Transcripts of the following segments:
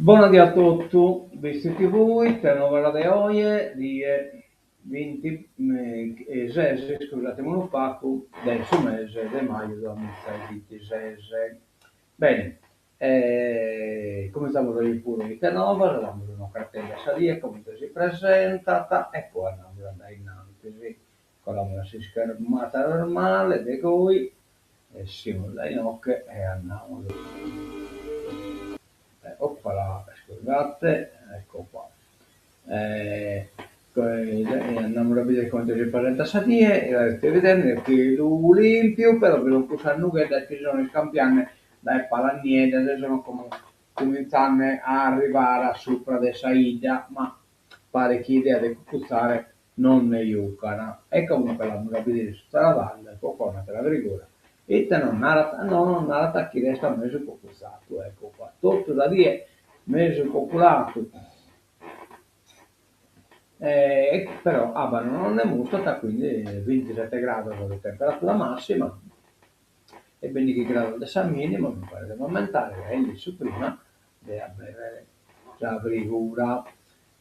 Bona die a totu, Bitzi TV, ite novas de oje, die bintises, iscusatemi unu pagu, de su mese de maju duamiza e bintises. Bene, cumintzamus oje puru ite novas, damus un'ocratedda a sa die comente si presentat e poi andamus a dae innantis. Colamus a s'ischermata normale de goi, essimus dae inoche e andamus. Oppala, iscusate, ecco qua. Andamus a bider comente si presentat sa die, la seis bidende, chelu limpiu, però bi sun cussas nugheddas chi si sun iscampiande dae palas nieddas e sun como cumintzande a arrivare a supra de sa 'idda, ma paret chi idea de cucutzare non nde jucan. E comunque l'amus a bider in su traballu, ecco qua un'atera frigura. Ite nos narat? No, nos narat chi restat mesu cucutzatu, ecco qua, totu sa die mesu cuculatu. E però abba non nde mustrat, quindi bintisete grados de temperatura massima e bindighi grados de sa minima, mi paret de m'ammentare, ca est su prima de aberrer sa frigura.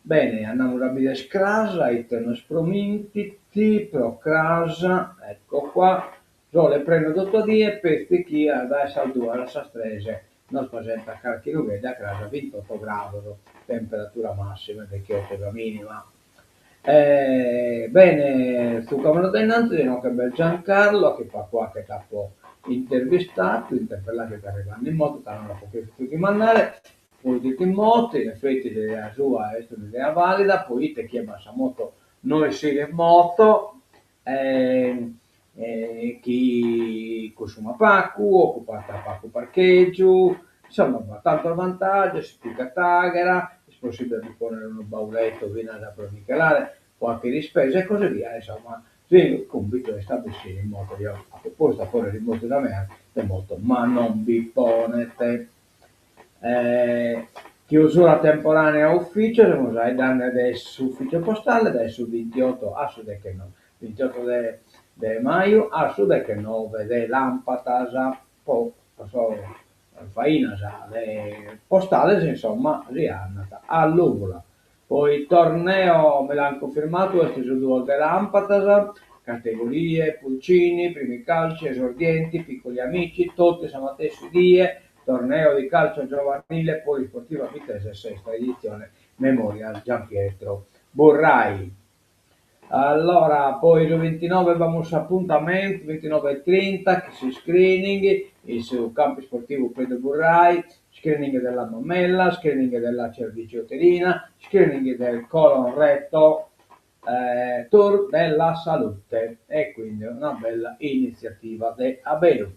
Bene, andamus a bider cras, ite nos promintit pro cras, ecco qua, sole prenu totu a die, petzi chi dae sas duas a sas tres nos presentat carchi nughedda, cras bintotto grados, temperatura massima e dechioto sa minima. Bene, tzucamus a dae innantis, inoghe b'est Giancarlo, chi pagu 'achet apo intervistadu, interpelladu chi fit arrivende in moto, tando no l'apo cherfidu dimandare, Fuit in moto, in effetti s'idea sua est un'idea valida, poite chie b'at sa moto no essit in moto, e chi cunsumat pagu, ocupat pagu parcheggiu, insomma b'at tantos vantaggios, si pigat àghera, est possibile a bi ponnere unu bauletto finas pro bi chelare pro 'achere ispesa e così via, insomma su cumbitu est a bessire in moto, eo apo postu a ponnere in motu sa mea de moto, ma non bi ponet. Chiusura temporanea ufficios, semus faeddende de s'ufficiu postale dae su bintioto a su dechenove, bintioto de de maju a su dechenove de lampadas po sas fainas de postales insomma si andat a Lùvula. Poi torneo, mi l'ant cunfirmadu, est su duos de lampadas, categorie, pulcini, primi calci, esordienti, piccoli amici, totu in sa matessi die, torneo di calcio giovanile polisportiva bittese sesta edizione Memorial Giampietro Burrai. Allora, poi su bintinove b'amus s'apuntamentu, bintinove e trinta, chin su screening in su campu isportivu Pedru Burrai, screening della mammella, screening della cervice uterina, screening del colon retto, tour della salute e quindi una bella initziativa de aberu.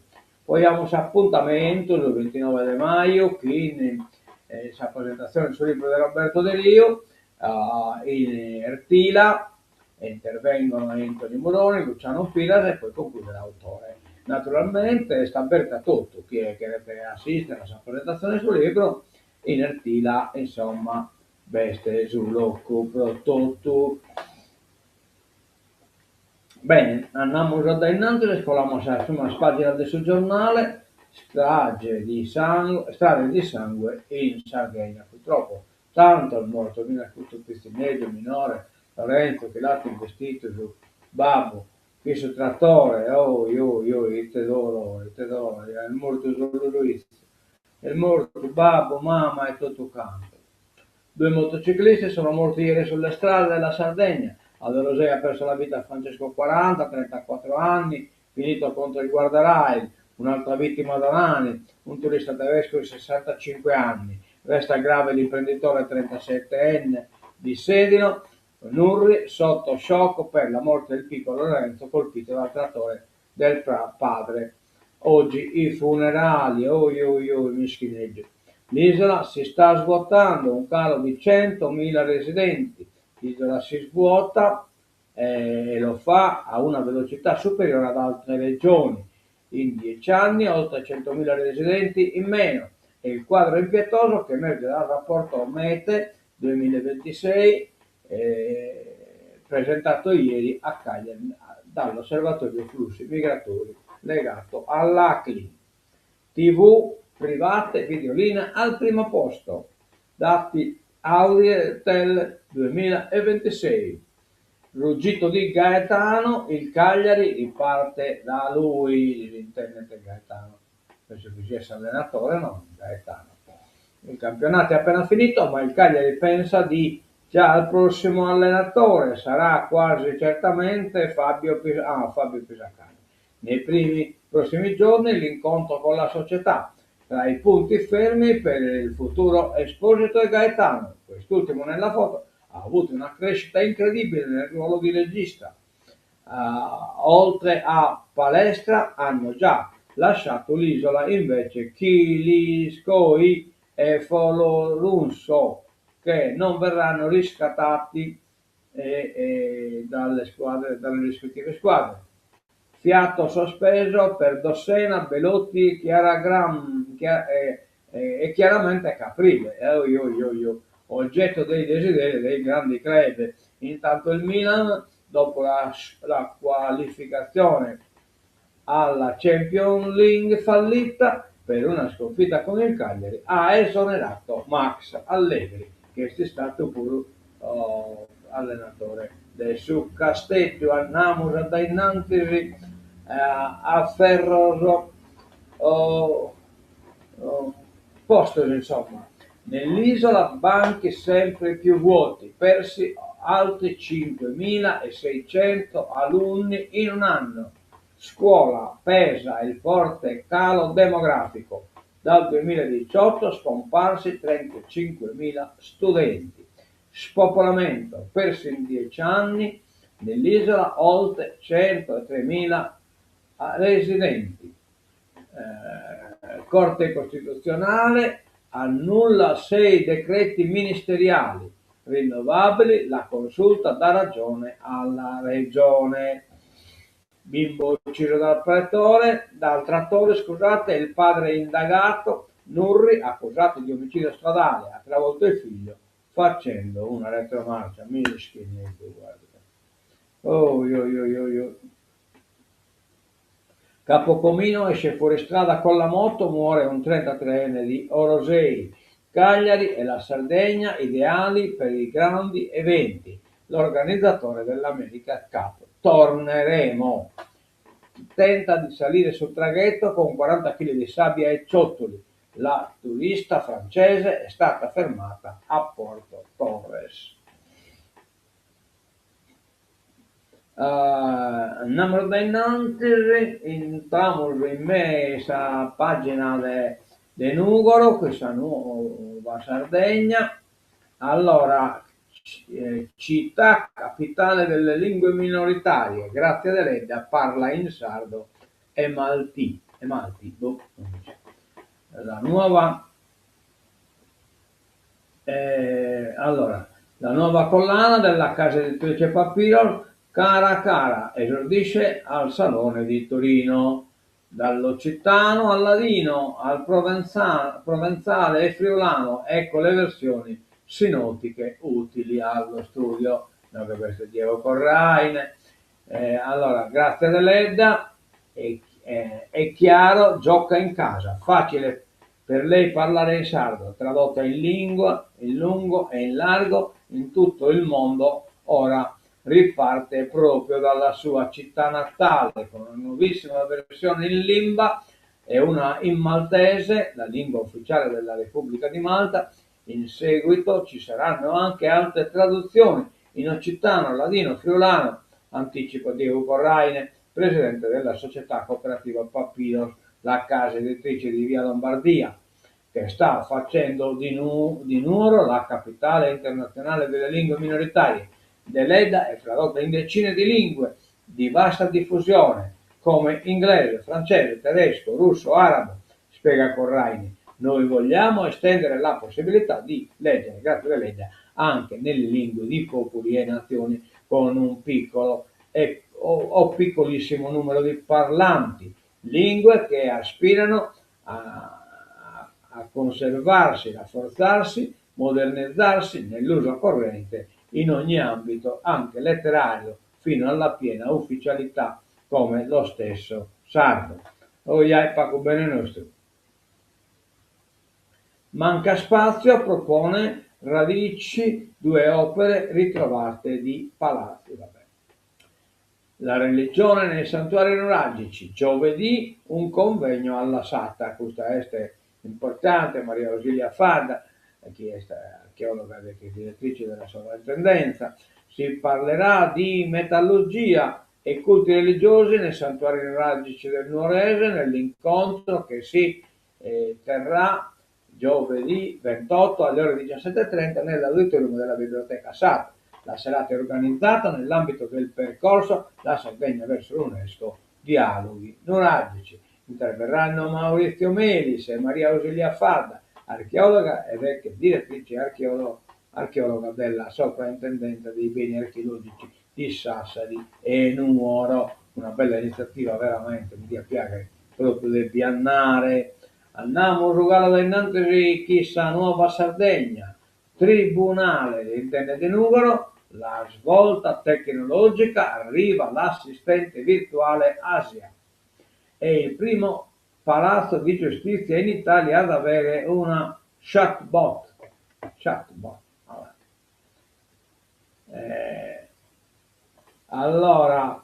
Poi amus s'apuntamentu su bintinove de maju chin sa presentatzione de su libru de Roberto Deriu in Ertila, intervengono Anthony Muroni, Luciano Piras e poi conclude l'autore. Naturalmente est aberta a totu chie cheret assistere a sa presentatzione de su libru in Ertila, insomma, b'est su locu pro totu. Bene, andamus a dae innantis e colamus a sas primas pàginas de su giornale, strage di sangue, strade di sangue in Sardegna, purtroppo Tantos mortos, finas custu pitzinneddu minore, Lorenzo, chi l'at investitu su babbu chin su tratore, oi oi oi ite dolore, ite dolore, est mortu solu issu, est mortu babbu, mama e totu cantu. Due motociclisti sono morti ieri sulle strade della Sardegna. A Orosei ha perso la vita Francesco Quaranta, 34 anni, finito contro il guardrail, un'altra vittima ad Orani, un turista tedesco di 65 anni. Resta grave l'imprenditore 37enne di Sedilo, Nurri, sotto shock per la morte del piccolo Lorenzo colpito dal trattore del padre. Oggi i funerali, oi oi oi, mischineddu. L'isola si sta svuotando, un calo di 100.000 residenti. L'isola si svuota e lo fa a una velocità superiore ad altre regioni. In 10 anni oltre 100.000 residenti in meno. È il quadro impietoso che emerge dal rapporto Mete 2026 eh, presentato ieri a Cagliari dall'Osservatorio Flussi Migratori legato all'ACLI. TV private, Videolina al primo posto. Dati Auditel duemilaevintisei. Ruggito di Gaetano, il Cagliari riparte da lui, s'intendet Gaetano, penso chi siat s'allenatore no, Gaetano. Il campionato è appena finito, ma il Cagliari pensa di già al prossimo allenatore, sarà quasi certamente Fabio, Pis- ah, Fabio Pisacane. Nei primi prossimi giorni l'incontro con la società, tra i punti fermi per il futuro Esposito e Gaetano, quest'ultimo nella foto ha avuto una crescita incredibile nel ruolo di regista. Uh, oltre a Palestra hanno già lasciato l'isola invece Chiliscoi e Folorunso che non verranno riscattati eh, eh, dalle, squadre, dalle rispettive squadre. Fiato sospeso per Dossena, Belotti Chiara Gram, Chia, eh, eh, e chiaramente Caprile, eh, oh, oh, oh, oggetto dei desideri dei grandi club. Intanto il Milan, dopo la, la qualificazione alla Champions League fallita per una sconfitta con il Cagliari, ha esonerato Max Allegri, che est istadu puru oh, allenatore de su Casteddu. Andamus a dae innantis eh, a ferros oh, oh, postos, insomma. Nell'isola banchi sempre più vuoti, persi altri 5.600 alunni in un anno. Scuola pesa il forte calo demografico. Dal 2018 scomparsi 35.000 studenti. Spopolamento, persi in 10 anni nell'isola oltre 103.000 residenti. Eh, Corte Costituzionale annulla sei decreti ministeriali rinnovabili, la consulta dà ragione alla regione. Bimbo ucciso dal pretore, dal trattore, scusate, il padre indagato, Nurri, accusato di omicidio stradale, ha travolto il figlio facendo una retromarcia. Mischineddu, guarda. Oh, io, io, io, io. Capocomino esce fuori strada con la moto, muore un 33enne di Orosei. Cagliari e la Sardegna ideali per i grandi eventi. L'organizzatore dell'America Cup. Torneremo. Tenta di salire sul traghetto con 40 kg di sabbia e ciottoli. La turista francese è stata fermata a Porto Torres. Uh, andamus dae innantis, intramus in me sa pagina de, de Nugoro, cussa Nuova Sardegna. Allora, città capitale delle lingue minoritarie, Grazia Deledda parla in sardo e malti, e malti, boh, la nuova, eh, allora, la nuova collana della casa editrice Papiros, Cara Cara, esordisce al Salone di Torino. Dall'occitano al ladino, al provenzale e friulano, ecco le versioni sinottiche utili allo studio. No, che questo è Diego Corraine. Eh, allora, Grazia Deledda, è, è, è chiaro, gioca in casa, facile per lei parlare in sardo, tradotta in lingua, in lungo e in largo in tutto il mondo, ora riparte proprio dalla sua città natale con una nuovissima versione in limba e una in maltese, la lingua ufficiale della Repubblica di Malta. In seguito ci saranno anche altre traduzioni in occitano, ladino, friulano, anticipa Diego Corraine, presidente della società cooperativa Papiros, la casa editrice di Via Lombardia, che sta facendo di, nu- di Nuoro la capitale internazionale delle lingue minoritarie. Deledda è tradotta in decine di lingue di vasta diffusione, come inglese, francese, tedesco, russo, arabo, spiega Corraini. Noi vogliamo estendere la possibilità di leggere Grazia Deledda anche nelle lingue di popoli e nazioni con un piccolo e, o, o piccolissimo numero di parlanti, lingue che aspirano a, a conservarsi, rafforzarsi, modernizzarsi nell'uso corrente in ogni ambito, anche letterario, fino alla piena ufficialità come lo stesso sardo. Oh, pagu bene nostru. Manca spazio propone Radici due opere ritrovate di palazzi. Vabbè. La religione nei santuari nuragici, giovedì un convegno alla Satta, custa est importante, Maria Ausilia Fadda, chi est archeologa e direttrice della Sovrintendenza, si parlerà di metallurgia e culti religiosi nei santuari nuragici del Nuorese nell'incontro che si terrà giovedì 28 alle ore 17.30 nell'auditorium della Biblioteca Satta. La serata è organizzata nell'ambito del percorso La Sardegna verso l'UNESCO, Dialoghi Nuragici. Interverranno Maurizio Melis e Maria Ausilia Fadda, archeologa ed ex direttrice archeologa della Soprintendenza dei Beni Archeologici di Sassari e Nuoro. Una bella iniziativa veramente, mi diat piaghere propriu de bi andare. Andamus galu dae innantis chin sa Nuova Sardegna, Tribunale intende de Nùgoro, la svolta tecnologica, arriva l'assistente virtuale Asia. È il primo palazzo di giustizia in Italia ad avere una chatbot. Chatbot. Eh, allora,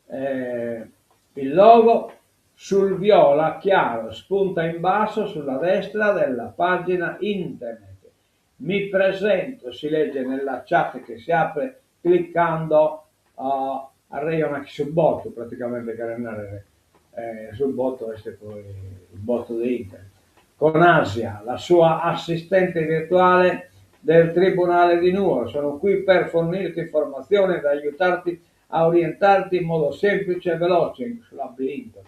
eh, il logo sul viola chiaro spunta in basso sulla destra della pagina internet. Mi presento, si legge nella chat che si apre cliccando uh, arrejona su bot praticamente cheret narrere eh, su bot est poi il bot de internet. Con Asia, la sua assistente virtuale del Tribunale di Nuoro. Sono qui per fornirti informazioni ed aiutarti a orientarti in modo semplice e veloce in su labirinto.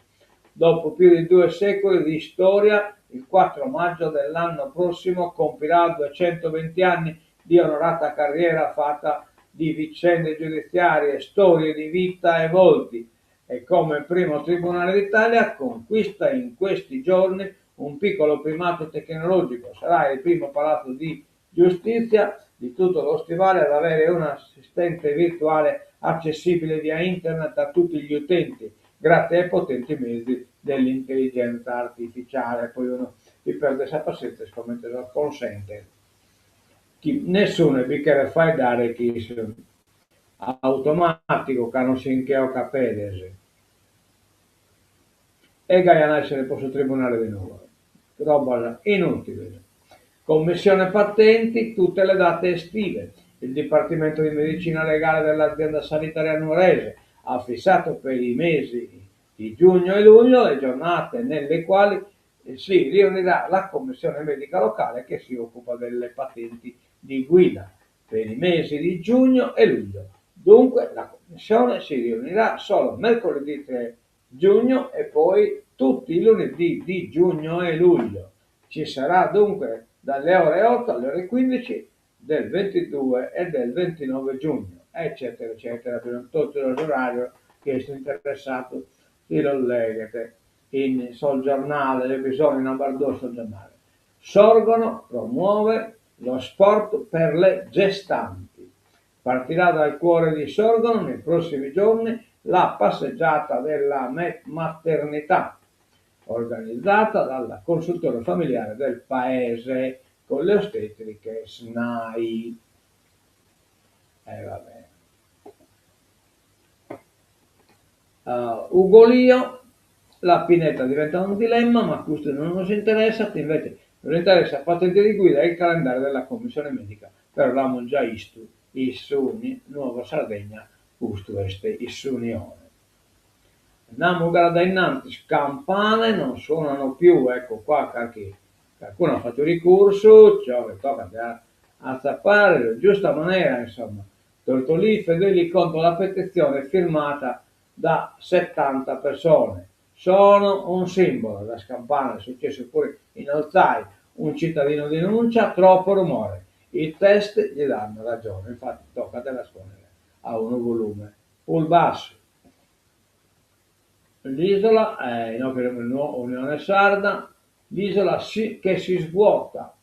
Dopo più di due secoli di storia, il 4 maggio dell'anno prossimo compirà 220 anni di onorata carriera fatta di vicende giudiziarie, storie di vita e volti e come primo tribunale d'Italia conquista in questi giorni un piccolo primato tecnologico. Sarà il primo palazzo di giustizia di tutto lo stivale ad avere un assistente virtuale accessibile via internet a tutti gli utenti, grazie ai potenti mezzi dell'intelligenza artificiale. Poi uno si perde sa passienza e scommette consente. Chi nessune bi cheret faeddare chin su automaticu ca non si nche 'ocat pedes. E gai an a essere pro su tribunale de Nugoro. Robas inutiles. Commissione patenti, tutte le date estive. Il Dipartimento di Medicina Legale dell'azienda sanitaria nuorese ha fissato per i mesi di giugno e luglio le giornate nelle quali si riunirà la commissione medica locale che si occupa delle patenti di guida per i mesi di giugno e luglio. Dunque la commissione si riunirà solo mercoledì 3 giugno e poi tutti i lunedì di giugno e luglio. Ci sarà dunque dalle ore 8 alle ore 15 del 22 e del 29 giugno, eccetera, eccetera, per tutto l'orario chie est interessadu si los leghet in sos giornales, bi sono in ambarduos sos giornales. Sorgono promuove lo sport per le gestanti. Partirà dal cuore di Sorgono nei prossimi giorni la passeggiata della maternità, organizzata dal consultorio familiare del paese con le ostetriche SNAI. E va bene. Uh, Ugolio, la pineta diventa un dilemma, ma questo non nos interessat, invece nos interessa patente di guida e il calendario della commissione medica, però l'amus già istu in su Nuova Sardegna, custu est in s'Unione. Andamus galu dae innantis, campane non suonano più, ecco qua carchi carcunu at fatu ricursu, ciò che tocat de atzapare, giusta manera insomma, Tortolì fedeli contro la petizione firmata da 70 persone. Sono un simbolo, sas campanas, è successo pure in Olzai, un cittadino denuncia troppo rumore. I test gli danno ragione, infatti tocat de las ponnere a unu volume prus bassu. L'isola, eh, inoghe Unione Sarda, l'isola si, che si svuota.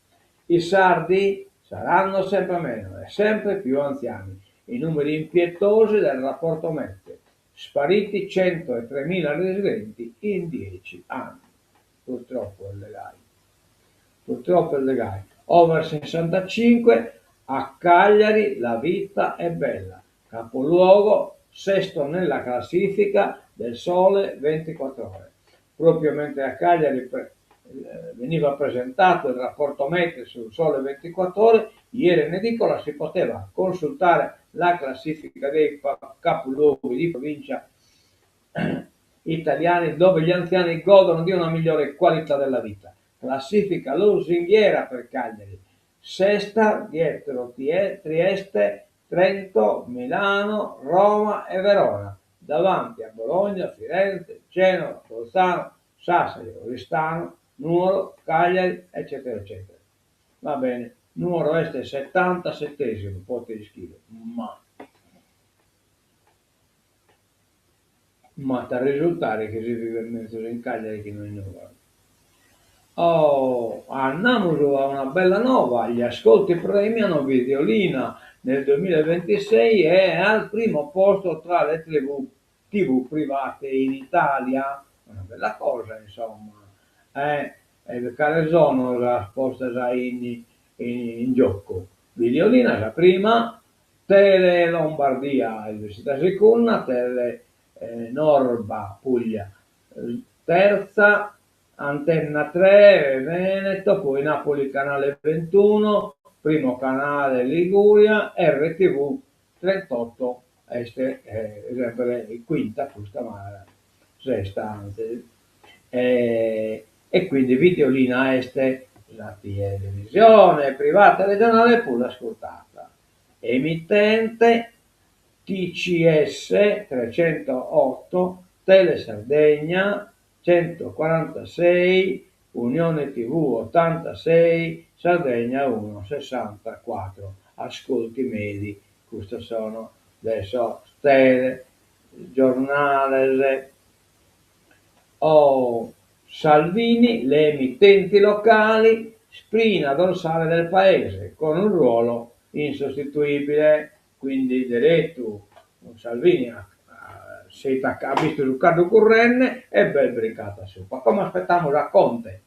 I sardi saranno sempre meno e sempre più anziani. I numeri impietosi del rapporto Mette. Spariti 103.000 residenti in 10 anni. Purtroppo est gai. Purtroppo est de gai. Over sessantacinque, a Cagliari la vita è bella, capoluogo sesto nella classifica del Sole 24 Ore. Proprio mentre a Cagliari veniva presentato il rapporto Mete sul Sole 24 Ore, ieri in edicola si poteva consultare la classifica dei capoluoghi di provincia italiani dove gli anziani godono di una migliore qualità della vita. Classifica lusinghiera per Cagliari, sesta dietro Trieste, Trento, Milano, Roma e Verona, davanti a Bologna, Firenze, Genova, Bolzano, Sassari, Oristano, Nuoro, Cagliari, eccetera eccetera. Va bene, Nuoro est setantasetesimu, po t'ischire, ma m'at a risultare chi si vivet menzus in Cagliari chi no in Nuoro. Oh, andamus a una bella nova, gli ascolti premiano Videolina nel duemilaventisei è al primo posto tra le TV TV private in Italia, una bella cosa insomma, eh, e cale sono sas postas in in giocu? Videolina sa prima, Tele Lombardia est bessida segunda, Tele Norba Puglia terza, Antenna Tre Veneto, poi Napoli Canale ventuno, Primo Canale Liguria, RTV 38 est semper quinta custa ma sesta antzis e quindi Videolina est sa televisione privata regionale prus ascurtada. Emittente TCS 308, Tele Sardegna 146, Unione TV 86, Sardegna 1 64 ascolti medi, custos sono de sos telegiornales. Oh, Salvini, le emittenti locali, spina dorsale del paese, con un ruolo insostituibile. Quindi deretu Salvini s'est at bistu su caddu currende e b'est brincadu a subra. Como aspetamus a Conte,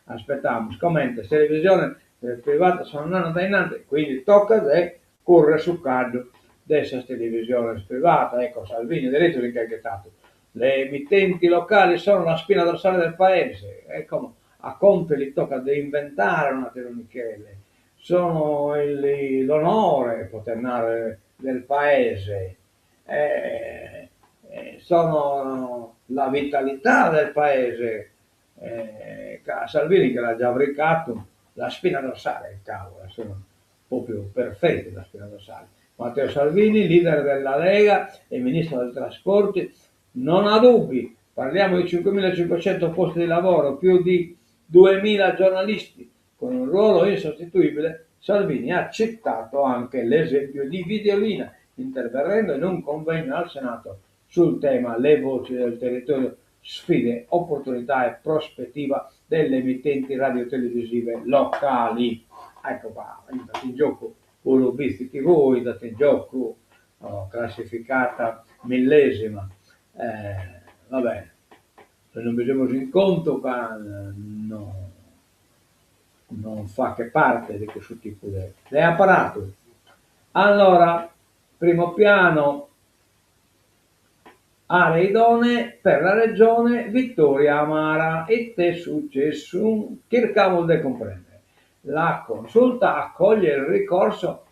aspetamus comente sas televisiones privadas sono andende a dae innanti, quindi tocat de currer su caddu de sas televisiones privadas, ecco Salvini deretu si nch'est ghetadu, le emittenti locali sono la spina dorsale del paese, e como a Conte li tocat de inventare un'ateru Michele Sono l'onore, potet narrer, del paese, sono la vitalità del paese, ca Salvini nche l'at già fricatu la spina dorsale, cavolo, sono propriu perfetu la spina dorsale. Matteo Salvini, leader della Lega e ministro dei trasporti, non ha dubbi, parliamo di 5.500 posti di lavoro, più di 2.000 giornalisti, Con un ruolo insostituibile, Salvini ha citato anche l'esempio di Videolina, intervenendo in un convegno al Senato sul tema Le voci del territorio, sfide, opportunità e prospettiva delle emittenti radiotelevisive locali. Ecco qua, intrat in giocu puru Bitzi TV, intrat in giocu, classificata millesima, va bene, non bi semus in contu ca no non faghet parte de cussu tipu de aparatu. Allora, primo piano, aree idonee per la regione vittoria amara, ite est successu? Chircamus de cumprendere. La consulta accoglie il ricorso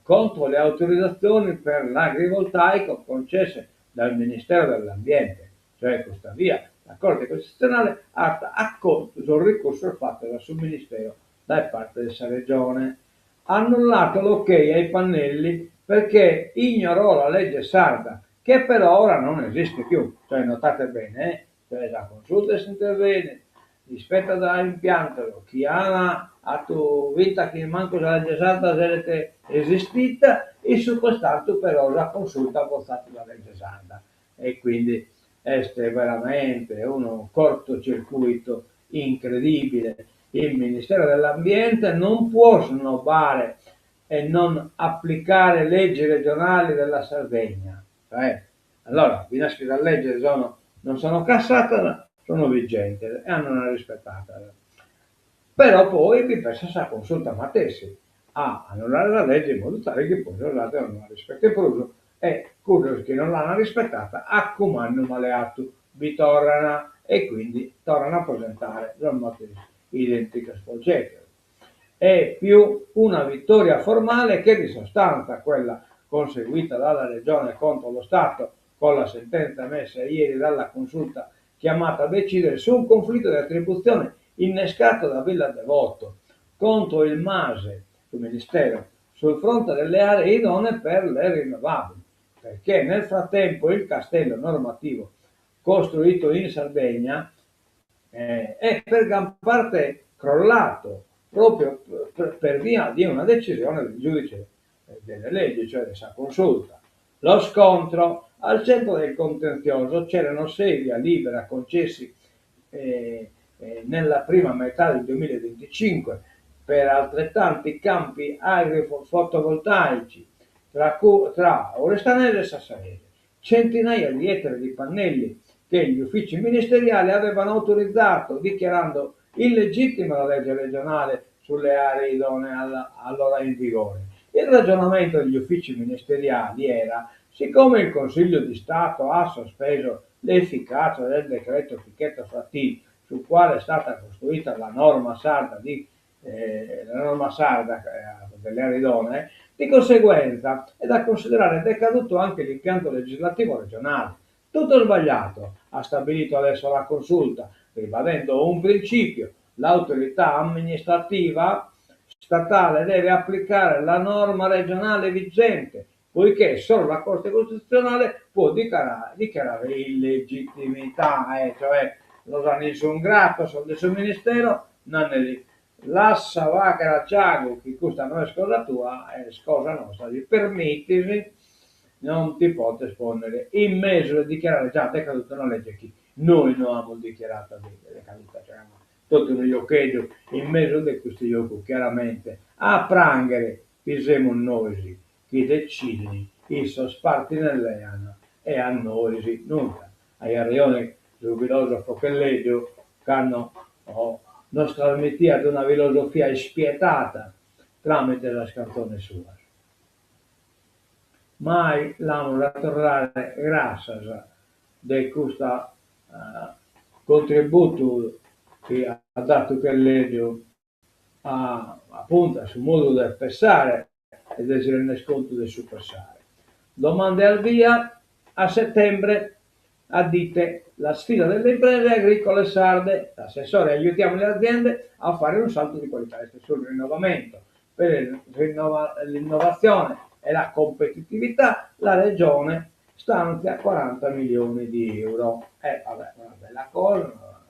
contro le autorizzazioni per l'agrivoltaico concesse dal Ministero dell'Ambiente. Cioè custa bia, sa Corte Costitutzionale at acoltu sos ricursos fatos a su Ministeru dae parte de sa Regione. Annullato l'ok ai pannelli perché ignorò la legge sarda, che però ora non esiste più. Cioè notate bene, eh, cioè sa Consulta est intervènnida, ispetat a impiantos chi an atu finta chi mancu sa legge sarda seret esistita, in su costantu però sa Consulta at botzatu sa legge sarda. E quindi est veramente unu cortocircuito incredibile, il Ministero dell'Ambiente non può snobbare e non applicare leggi regionali della Sardegna, cioè, allora, finas chi sas legges sono non sono cassadas, sono vigentes e andant rispettadas. Però poi bi pensat sa Consulta matessi a annullare sa lege in modu tale chi poi sos àteros non la rispetent prus e cuddos chi non l'an rispetata a cumandu male 'atu bi torran e quindi torran a presentare sos matessi identicos progetos. È più una vittoria formale che di sostanza quella conseguita dalla Regione contro lo Stato con la sentenza emessa ieri dalla Consulta chiamata a decidere su un conflitto di attribuzione innescato da Villa Devoto contro il Mase, su Ministero, sul fronte delle aree idonee per le rinnovabili, perché nel frattempo il castello normativo costruito in Sardegna è per gran parte crollato proprio per via di una decisione del giudice delle leggi, cioè de sa Consulta. Lo scontro, al centro del contenzioso c'erano sei via libera concessi nella prima metà del 2025 per altrettanti campi agrofotovoltaici tra, tra Oristanese e Sassarese. Centinaia di ettari di pannelli che gli uffici ministeriali avevano autorizzato, dichiarando illegittima la legge regionale sulle aree idonee allora in vigore. Il ragionamento degli uffici ministeriali era, siccome il Consiglio di Stato ha sospeso l'efficacia del decreto Pichetto-Fratin, sul quale è stata costruita la norma sarda, di, eh, la norma sarda eh, delle aree idonee, di conseguenza è da considerare decaduto anche l'impianto legislativo regionale. Tutto sbagliato, ha stabilito adesso la Consulta, ribadendo un principio, l'autorità amministrativa statale deve applicare la norma regionale vigente, poiché solo la Corte Costituzionale può dichiarare, dichiarare illegittimità, eh, cioè los an in su gratos sos de su Ministero, nande lassa fagher a Giagu chi custa no est cosa tua, est cosa nostra, si permitis non ti podes ponnere in mesu e dichiarare già decaduta una legge chi nois no amus dichiarata decaduta, cioè totu unu jocheddu in mesu de custu jocu chiaramente a pranghere bi semus nois chi decidin issos parte nde lean e a nois nudda. Aiat rejone su filosofo Chelleddu cando nos trasmitiat una filosofia ispietata tramite sas cantzones suas. Mai l'amus a torrare gràssias de custu contributu chi at datu Chelleddu a apuntu a su modu de pessare e de si render contu de su pessare. Domande al via a settembre a Dite la sfida delle imprese agricole sarde, l'assessore aiutiamo le aziende a fare un salto di qualità est sul rinnovamento per l'innovazione e la competitività la Regione stanzia 40 milioni di euro. E vabbè, una bella cosa,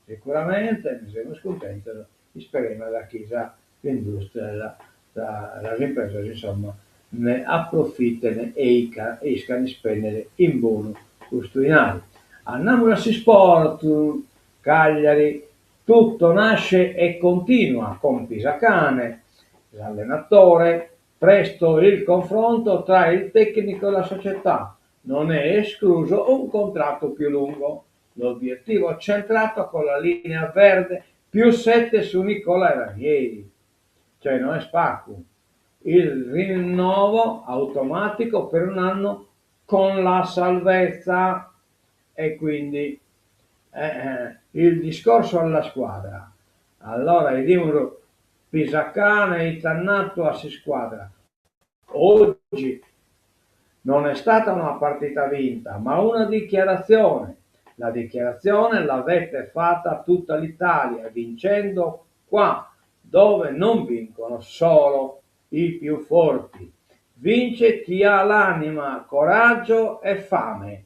sicuramente, ne semus cuntentos, isperemus chi sa industria, sas impresas insomma, ne aprofiten e iscan ispèndere in bonu custu 'inari. Andamus a s'isport, Cagliari Tutto nasce e continua con Pisacane, l'allenatore, presto il confronto tra il tecnico e la società, non è escluso un contratto più lungo. L'obiettivo centrato con la linea verde più 7 su Nicola Ranieri. Cioè no est pagu. Il rinnovo automatico per un anno con la salvezza e quindi il discorso alla squadra. Allora 'idimus Pisacane ite at natu a s'iscuadra. Oggi non è stata una partita vinta, ma una dichiarazione. La dichiarazione l'avete fatta a tutta l'Italia, vincendo qua, dove non vincono solo i più forti. Vince chi ha l'anima, coraggio e fame.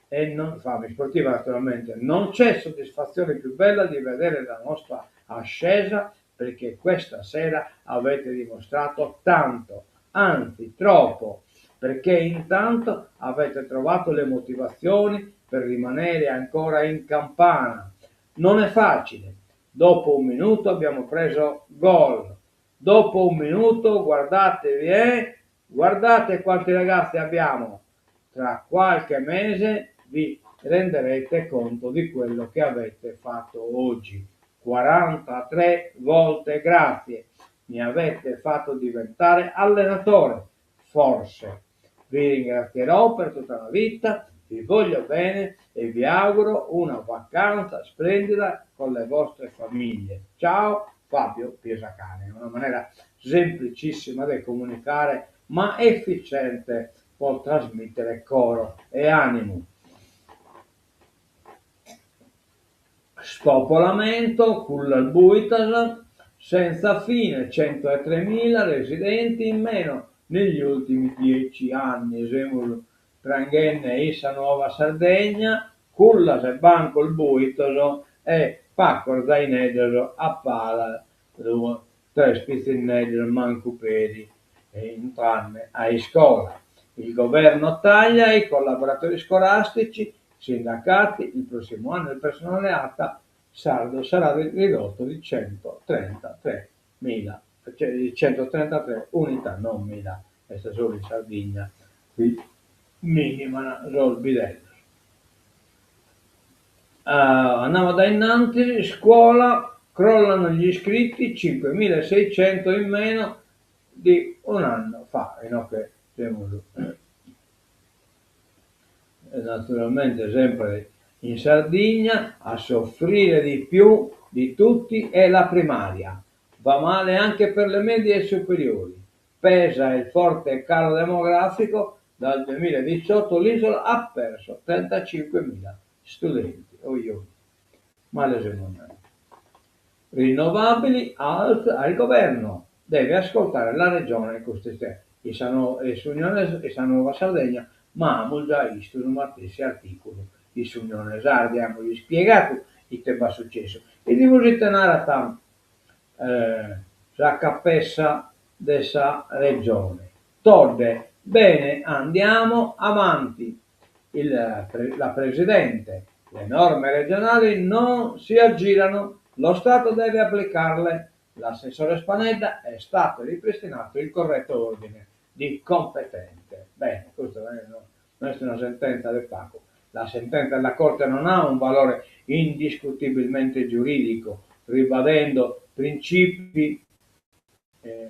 E non, fame sportiva naturalmente. Non c'è soddisfazione più bella di vedere la nostra ascesa perché questa sera avete dimostrato tanto, anzi troppo, perché intanto avete trovato le motivazioni per rimanere ancora in campana. Non è facile. Dopo un minuto abbiamo preso gol. Dopo un minuto, guardatevi, eh, guardate quanti ragazzi abbiamo. Tra qualche mese vi renderete conto di quello che avete fatto oggi. 43 volte grazie, mi avete fatto diventare allenatore, forse. Vi ringrazierò per tutta la vita, vi voglio bene e vi auguro una vacanza splendida con le vostre famiglie. Ciao Fabio Pisacane. Una manera semplicissima de comunicare ma efficiente po trasmìtere coro e ànimu. Spopolamento, cullas buitas, senza fine, centotremila residenti in meno negli ultimi dieci anni. Semus pranghende in sa Nuova Sardegna, cullas e bancos buitos e pacos zaineddos a palas duos tres pitzinneddos mancu peri intrande a iscola. Il governo taglia i collaboratori scolastici, sindacati, il prossimo anno il personale ATA sardo sarà ridotto di 133 mila, cioè di 133 unità, non mila, est solu in Sardigna chi mìniman sos bidellos. Andamus dae innantis, scuola, crollano gli iscritti, 5.600 in meno di un anno fa, inoghe semus naturalmente sempre in Sardigna, a soffrire di più di tutti è la primaria, va male anche per le medie e superiori, pesa il forte calo demografico, dal 2018 l'isola ha perso 35.000 studenti. Oi oi, male semus andados. Rinnovabili, alt al governo, deve ascoltare la regione custu est in sa in s'Unione in sa Nuova Sardegna, ma amus giai bistu su matessi articulu in s'Unione Sarda e amus ispiegadu ite b'at sucessu. 'Idimus ite narat sa capessa de sa Regione. Todde, bene andiamo avanti. Il, la Presidente, le norme regionali non si aggirano, lo Stato deve applicarle. L'assessore Spanedda è stato ripristinato il corretto ordine di competenze. Bene, custa no est una sentenza de pagu. La sentenza della Corte non ha un valore indiscutibilmente giuridico, ribadendo principi e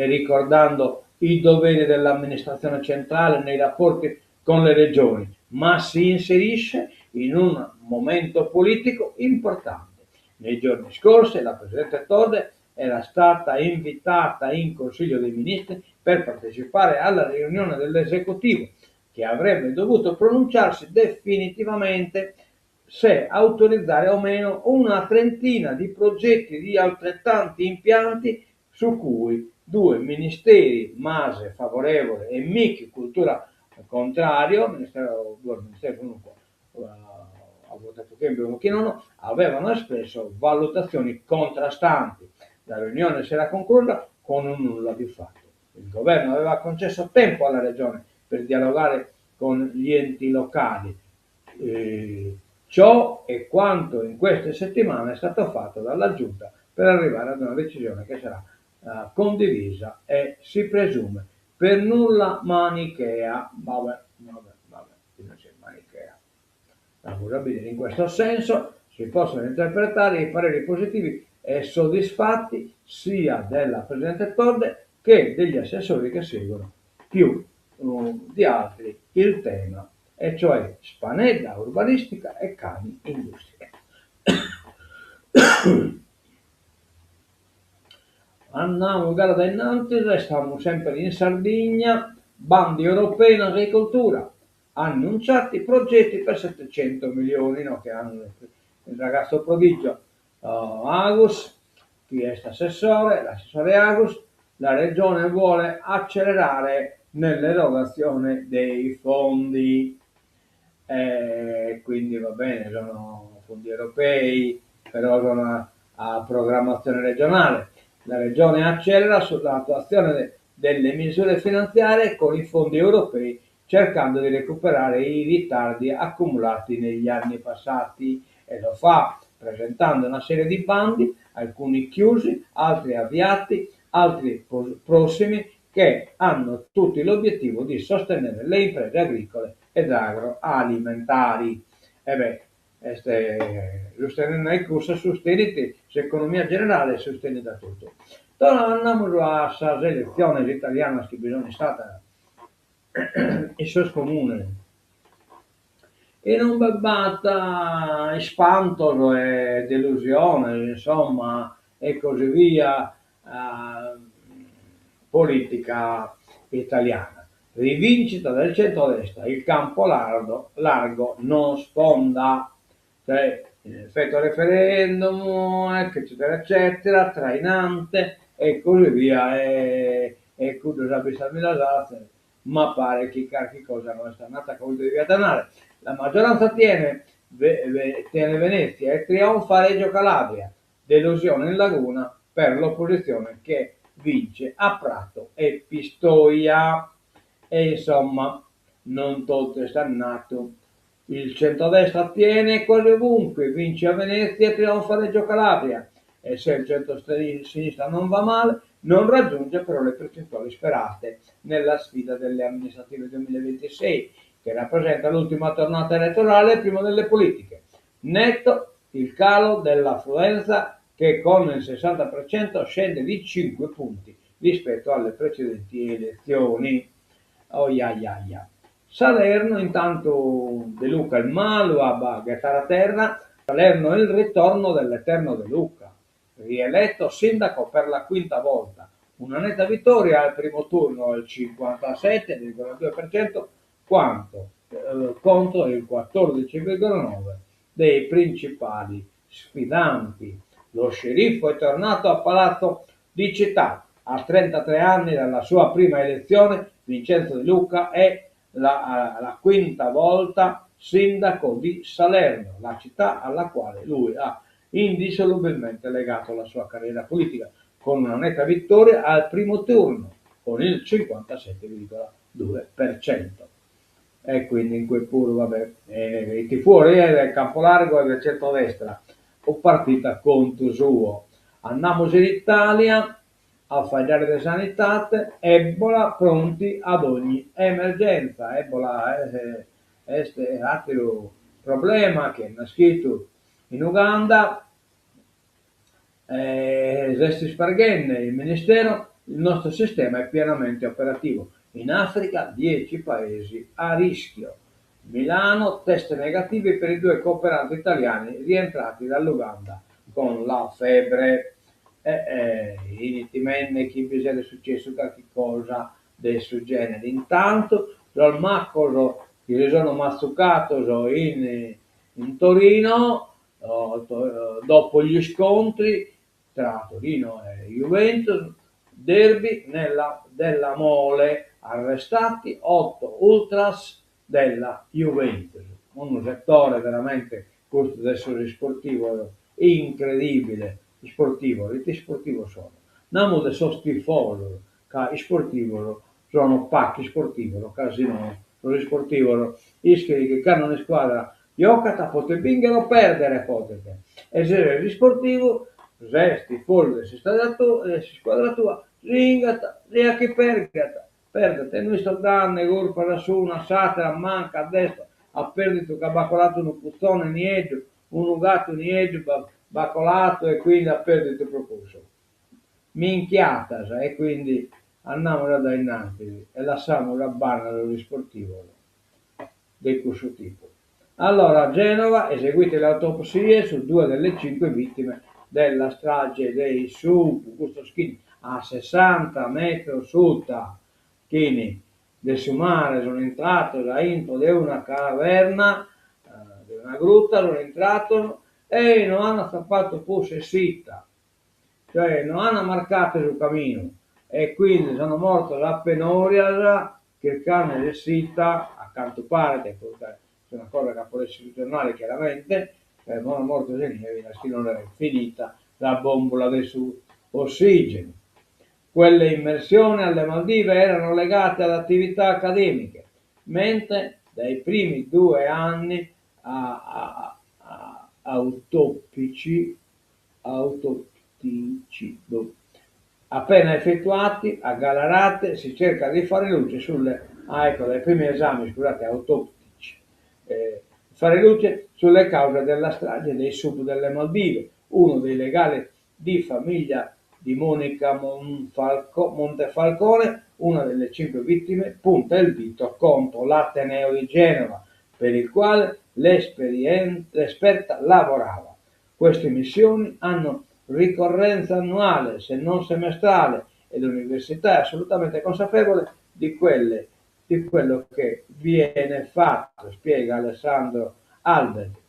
ricordando i doveri dell'amministrazione centrale nei rapporti con le regioni, ma si inserisce in un momento politico importante. Nei giorni scorsi la Presidente Todde era stata invitata in Consiglio dei Ministri per partecipare alla riunione dell'esecutivo, che avrebbe dovuto pronunciarsi definitivamente se autorizzare o meno una trentina di progetti di altrettanti impianti su cui due ministeri, Mase favorevole e Mic Cultura contrario, ministero, due ministeri comunque ha votato chi e chi no, avevano espresso valutazioni contrastanti. La riunione si era conclusa con un nulla di fatto. Il governo aveva concesso tempo alla regione per dialogare con gli enti locali. Ciò è quanto in queste settimane è stato fatto dalla Giunta per arrivare ad una decisione che sarà condivisa e si presume per nulla manichea. Vabbè, vabbè, vabbè, non c'è manichea. In questo senso si possono interpretare i pareri positivi e soddisfatti sia della Presidente Todde che degli assessori che seguono più di altri il tema, e cioè Spanedda urbanistica e Cani industria. Andamus galu dae innantis, restamus semper in Sardigna, bandi europei in agricoltura, annunciati progetti per 700 milioni, no, che hanno il ragazzo prodigio Agus, chi est assessore, l'assessore Agus, la regione vuole accelerare nell'erogazione dei fondi, e quindi va bene, sono fondi europei, però sono a programmazione regionale. La regione accelera sull'attuazione delle misure finanziarie con i fondi europei, cercando di recuperare i ritardi accumulati negli anni passati, e lo fa presentando una serie di bandi, alcuni chiusi, altri avviati, altri prossimi, che hanno tutti l'obiettivo di sostenere le imprese agricole ed agroalimentari. E beh, Est sustenende a cussa sustenit s'economia generale e sustenit a totu. Torra andamus a sas eletziones italianas chi bi sunt istadas in sos comunes in ube b'at ispantos e delusiones insomma e così via politica italiana. Rivincita del centrodestra, il campo largo largo non sfonda. Cioè, effetto referendum, eccetera eccetera, trainante e così via e e cuddos a bista mi las atzeres, ma paret chi carchi cosa no est andata comente deviat andare. La maggioranza tiene tiene Venezia e trionfa a Reggio Calabria, Delusione in laguna per l'opposizione che vince a Prato e Pistoia. E insomma, non totu est andatu. Il centrodestra tiene quasi ovunque, vince a Venezia e trionfa a Reggio Calabria. E se il centrosinistra non va male, non raggiunge però le percentuali sperate nella sfida delle amministrative 2026, che rappresenta l'ultima tornata elettorale prima delle politiche. Netto il calo dell'affluenza che con il 60% scende di 5 punti rispetto alle precedenti elezioni. Oiaiaia. Salerno intanto De Luca est malu a ghetare a terra, Salerno il ritorno dell'eterno De Luca, rieletto sindaco per la quinta volta, una netta vittoria al primo turno al 57,2% quanto contro il 14,9 dei principali sfidanti. Lo sceriffo è tornato a Palazzo di Città. A 33 anni dalla sua prima elezione, Vincenzo De Luca è la, la quinta volta sindaco di Salerno, la città alla quale lui ha indissolubilmente legato la sua carriera politica, con una netta vittoria al primo turno, con il 57,2%. E quindi in quel puru, vabbè, eh, fuori è del campo largo e del centrodestra, o partita contu suo. Andamus in Italia a faeddare de sanidade, Ebola pronti ad ogni emergenza. Ebola est, est àteru problema chi est naschidu in Uganda, e s'est isparghende, il Ministero, il nostro sistema è pienamente operativo. In Africa 10 paesi a rischio. Milano, test negativi per i due cooperanti italiani rientrati dall'Uganda con la febbre. E eh, timende chi bi siat successu carchi cosa de su genere. Intanto sos maccos chi si sono mazzucados in in Torino dopo gli scontri tra Torino e Juventus, derby nella, della Mole, arrestati 8 ultras della Juventus. Unu settore veramente, custu de sos isportivos, incredibile, isportivos, ite isportivos sono? Namus de sos tifosos, ca isportivos sono pagu isportivos, ca si no sos isportivos ischin chi cando un'iscuadra Giocat potet bìnchere o pèrdere potet, e si ses isportivu, ses tifosu de s'iscuadra tua, si 'ingat siat chi perdat, perdat e no isto dande curpas a s'una, a s'àtera, a manca, a destra, at pèrdidu ca b'at coladu unu puzone nieddu, unu gatu nieddu b'at coladu e quindi at pèrdidu pro cussu. Minchiatas e quindi andamus a dae innantis e lassamus a banda sos isportivos. De cussu tipu. Allora, a Genova eseguite le autopsie su due delle cinque vittime della strage dei sub, custos chi a sessanta metros suta chini de su mare sono intrados a intro de una caverna, de una gruta sono intrados e no an atzapadu prus s'essida. Cioè no an marcadu su caminu e quindi sono mortos a penorias chircande s'essida, a cantu paret, custa est una cosa chi apo lessu in su giornale chiaramente, sono mortos inie finas chi non est finita sa bombula de su ossigenu. Quelle immersioni alle Maldive erano legate ad attività accademiche, mentre dai primi due anni a autoptici autoptici boh appena effettuati a Gallarate si cerca di fare luce sulle ah ecco dai primi esami scusate autoptici eh, Fare luce sulle cause della strage dei sub delle Maldive, uno dei legali di famiglia di Monica Montefalcone, una delle 5 vittime, punta il dito contro l'Ateneo di Genova, per il quale l'esperta lavorava. Queste missioni hanno ricorrenza annuale, se non semestrale, e l'università è assolutamente consapevole di quello che viene fatto, spiega Alessandro Alberti.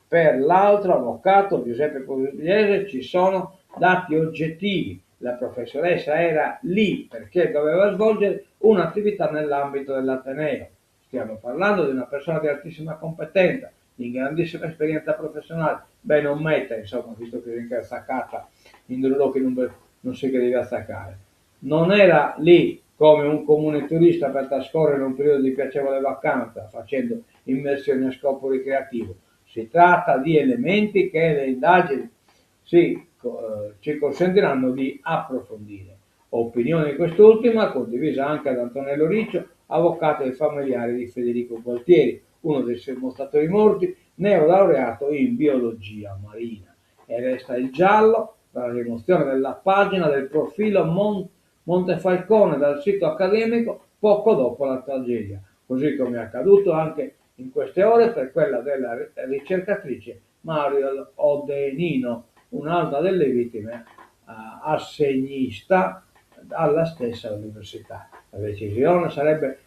Per l'altro avvocato Giuseppe Pugliese ci sono dati oggettivi. La professoressa era lì perché doveva svolgere un'attività nell'ambito dell'Ateneo. Stiamo parlando di una persona di altissima competenza, di grandissima esperienza professionale. Beh, non metta, insomma, visto che si è azzaccata in due che non si deve azzaccare. Non era lì come un comune turista per trascorrere un periodo di piacevole vacanza, facendo immersioni a scopo ricreativo. Si tratta di elementi che le indagini ci consentiranno di approfondire. Opinione quest'ultima condivisa anche da Antonello Riccio, avvocato dei familiari di Federico Gualtieri, uno dei sommozzatori morti, neolaureato in biologia marina. E resta il giallo per la rimozione della pagina del profilo Montefalcone dal sito accademico poco dopo la tragedia, così come è accaduto anche in queste ore per quella della ricercatrice Mario Oddenino, un'altra delle vittime assegnista alla stessa università. La decisione sarebbe,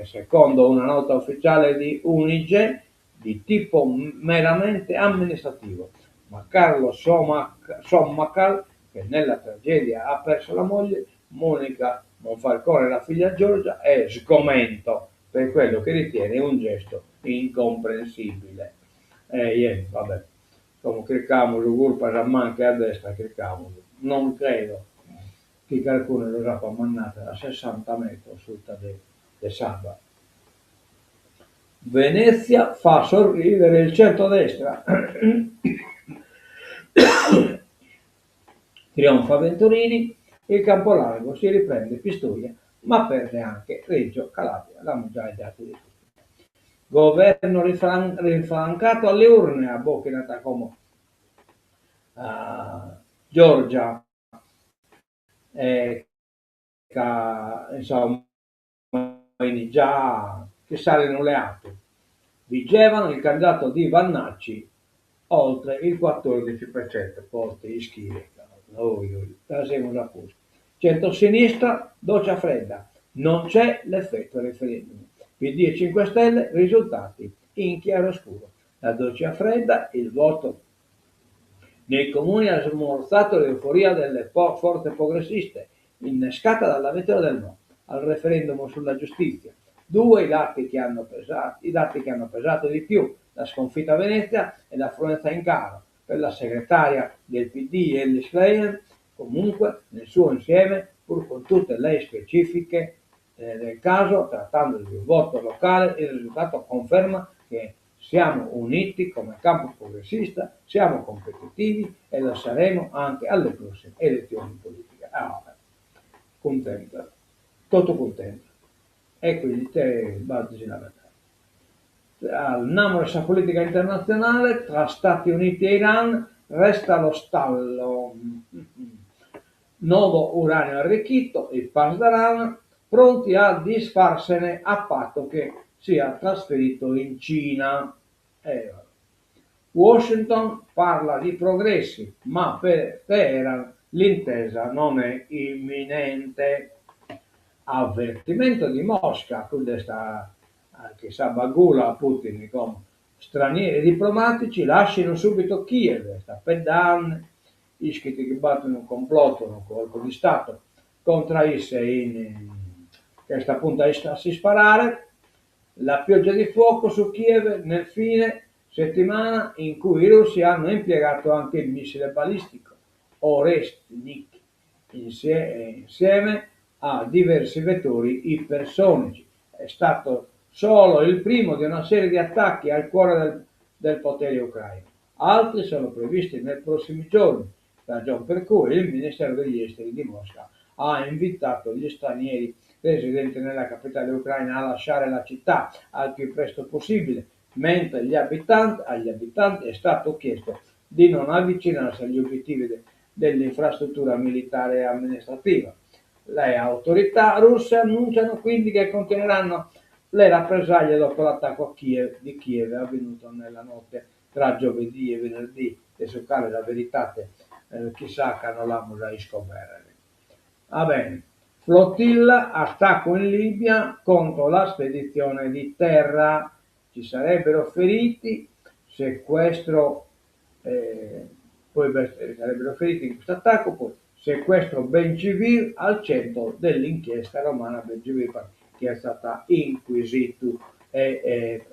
secondo una nota ufficiale di Unige, di tipo meramente amministrativo, ma Carlo Sommacal, che nella tragedia ha perso la moglie Monica Monfalcone e la figlia Giorgia, è sgomento per quello che ritiene un gesto incomprensibile. Vabbè, come clicchiamo su Gurpa a manca a destra, clicchiamo. Non credo che qualcuno lo sappia mannata a 60 metri sotto de Saba. Venezia fa sorridere il centrodestra. Trionfa Venturini, il Campolargo si riprende Pistoia, ma perde anche Reggio Calabria. L'hanno già i dati di tutti. Governo rinfrancato alle urne a Bocchina Tacomo. Giorgia, insomma, già che sale le api. Vigevano il candidato di Vannacci oltre il 14%, porti ischire. Centro-sinistra, doccia fredda, non c'è l'effetto referendum. PD e 5 Stelle, risultati in chiaroscuro. La doccia fredda, il voto nei comuni ha smorzato l'euforia delle forze progressiste, innescata dalla vittoria del no al referendum sulla giustizia. Due i dati che hanno pesato, di più, la sconfitta a Venezia e l'affluenza in calo. Per la segretaria del PD Elly Schlein, comunque, nel suo insieme, pur con tutte le specifiche del caso, trattandosi di un voto locale, il risultato conferma che siamo uniti come campo progressista, siamo competitivi e lo saremo anche alle prossime elezioni politiche. Ah, contento, tutto contento. E quindi te batti la verità. Al namo della politica internazionale tra Stati Uniti e Iran resta lo stallo. Nuovo uranio arricchito, i Pasdaran pronti a disfarsene a patto che sia trasferito in Cina. Washington parla di progressi, ma per Teheran l'intesa non è imminente. Avvertimento di Mosca, questa che sa bagula a Putin, come stranieri diplomatici lasciano subito Kiev, sta pedan, iscritti che battono un complotto, un colpo di Stato contro isse in che sta appunto a si sparare. La pioggia di fuoco su Kiev nel fine settimana in cui i russi hanno impiegato anche il missile balistico Oreshnik insieme a diversi vettori ipersonici. È stato solo il primo di una serie di attacchi al cuore del potere ucraino. Altri sono previsti nei prossimi giorni, ragion per cui il Ministero degli Esteri di Mosca ha invitato gli stranieri residenti nella capitale ucraina a lasciare la città al più presto possibile. Mentre gli abitanti, agli abitanti è stato chiesto di non avvicinarsi agli obiettivi dell'infrastruttura militare e amministrativa. Le autorità russe annunciano quindi che continueranno le rappresaglie dopo l'attacco a Kiev, di Kiev avvenuto nella notte tra giovedì e venerdì, de su cale sa veridade chissà cando l'amus a iscobèrrere. Va bene. Flotilla, attacco in Libia contro la spedizione di terra. Ci sarebbero feriti, sequestro, poi b'est, sarebbero feriti in custu attacco, poi sequestro Ben Gvir al centro dell'inchiesta romana Ben Gvir chi est stata inquisitu e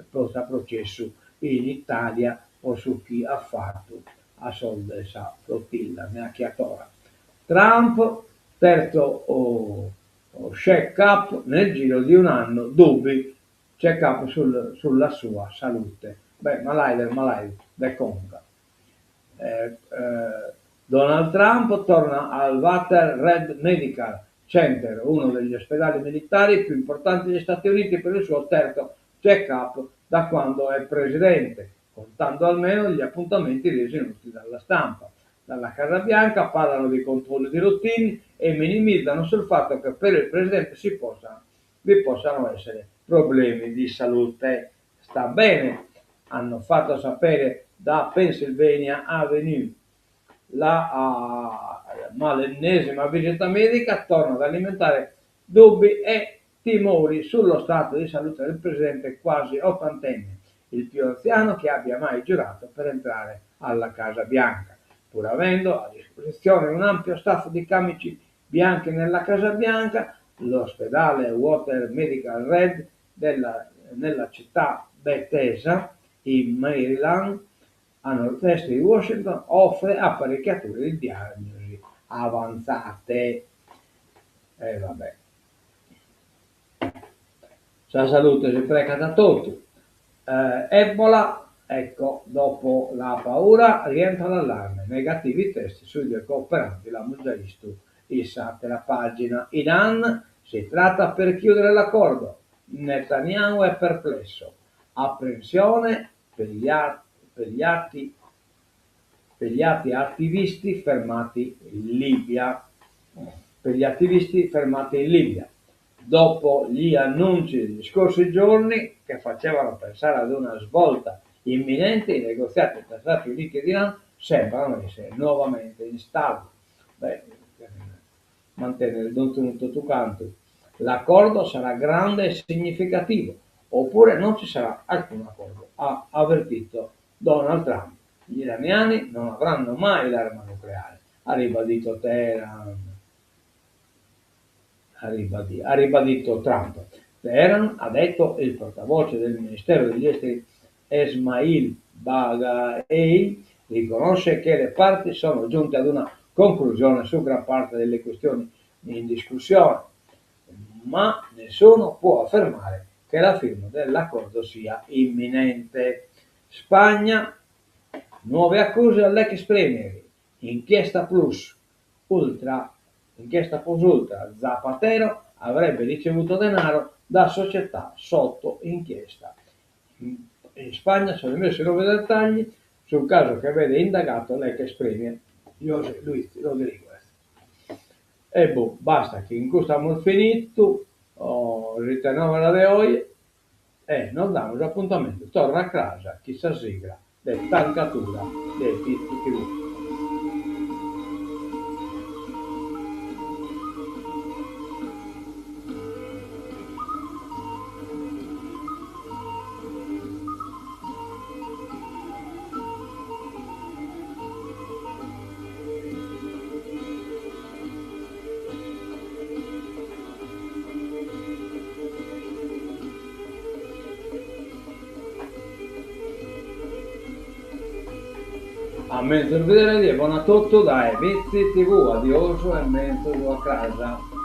postu a processu in Italia po su chi at fatu a sos de sa flotilla, neachiatora. Trump, terzo check-up nel giro di un anno, dubbi check-up sulla sua salute. Beh, malàidu est malàidu de conca. Donald Trump torna al Walter Reed Medical Center, uno degli ospedali militari più importanti degli Stati Uniti, per il suo terzo check-up da quando è presidente, contando almeno gli appuntamenti resi noti dalla stampa. Dalla Casa Bianca parlano di controlli di routine e minimizzano sul fatto che per il presidente si possa, vi possano essere problemi di salute. Sta bene, hanno fatto sapere da Pennsylvania Avenue. La, uh, ma l'ennesima visita medica torna ad alimentare dubbi e timori sullo stato di salute del presidente quasi ottantenne, il più anziano che abbia mai giurato per entrare alla Casa Bianca. Pur avendo a disposizione un ampio staff di camici bianchi nella Casa Bianca, l'ospedale Walter Medical Reed della, nella città Bethesda, in Maryland, a nord-est di Washington, offre apparecchiature di diagnosi avanzate. E vabbè. Sa salute si precat a totu. Ebola, ecco, dopo la paura rientra l'allarme, negativi i test sui due cooperanti, l'amus già istu in s'àtera pàgina. Iran, si tratta per chiudere l'accordo, Netanyahu è perplesso, apprensione per gli per gli atti per gli atti attivisti fermati in Libia per gli attivisti fermati in Libia. Dopo gli annunci degli scorsi giorni che facevano pensare ad una svolta imminente, i negoziati tra Stati Uniti ed Iran sembrano essere nuovamente in stallo. Beh, mantenere tutto quanto. L'accordo sarà grande e significativo, oppure non ci sarà alcun accordo, ha avvertito Donald Trump. Gli iraniani non avranno mai l'arma nucleare, ha ribadito Teheran. Ha ribadito, ha ribadito Trump. Teheran, ha detto il portavoce del Ministero degli Esteri Esmail Baghaei, riconosce che le parti sono giunte ad una conclusione su gran parte delle questioni in discussione, ma nessuno può affermare che la firma dell'accordo sia imminente. Spagna, nuove accuse all'ex premier, inchiesta plus, ultra, inchiesta plus ultra, Zapatero avrebbe ricevuto denaro da società sotto inchiesta. In Spagna sono emersi nuovi dettagli sul caso che vede indagato l'ex premier José Luis Rodríguez. E boh, basta, chin custu amus finitu s'Itenovera de oe e nos damus apuntamentu torra cras chin sa sigla de Tancatura de Bitzi TV. A menzus bìdere e bona a totu dae Bitzi TV. Adiosu e menzus a cras.